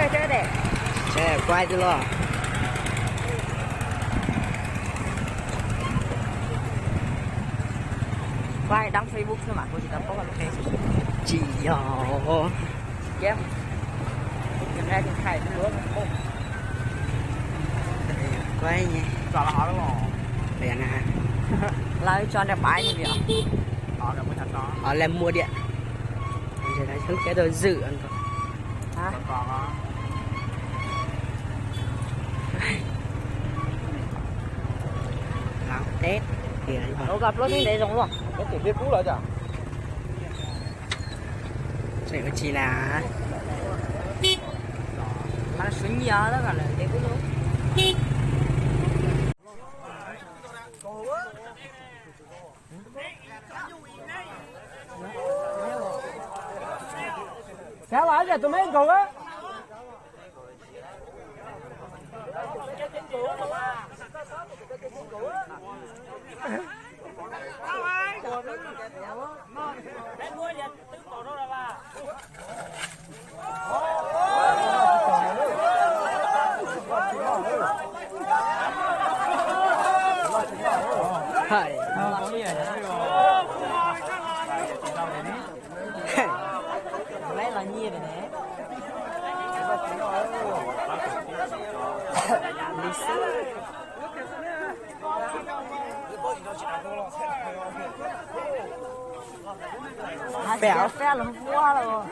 Ces kuv hais tias los, kuv hais đăng Facebook xwb mas kuv tsis tau paub lub npe. Tsis yog. Kuv lawv tso nram bãi li os. Lawv mua diam. Cái đầu dự. Lawv Tết. Ủa, gặp lúa ndev zoo luôn. Ua tsi na? Lawv sib nyiam lawm, lawv ntev kuj zoo. Kav los yog tus me nkaus a. Hais, lawv los nyiam lawm ne. Li xwb. Faj los, faj los. Ua los,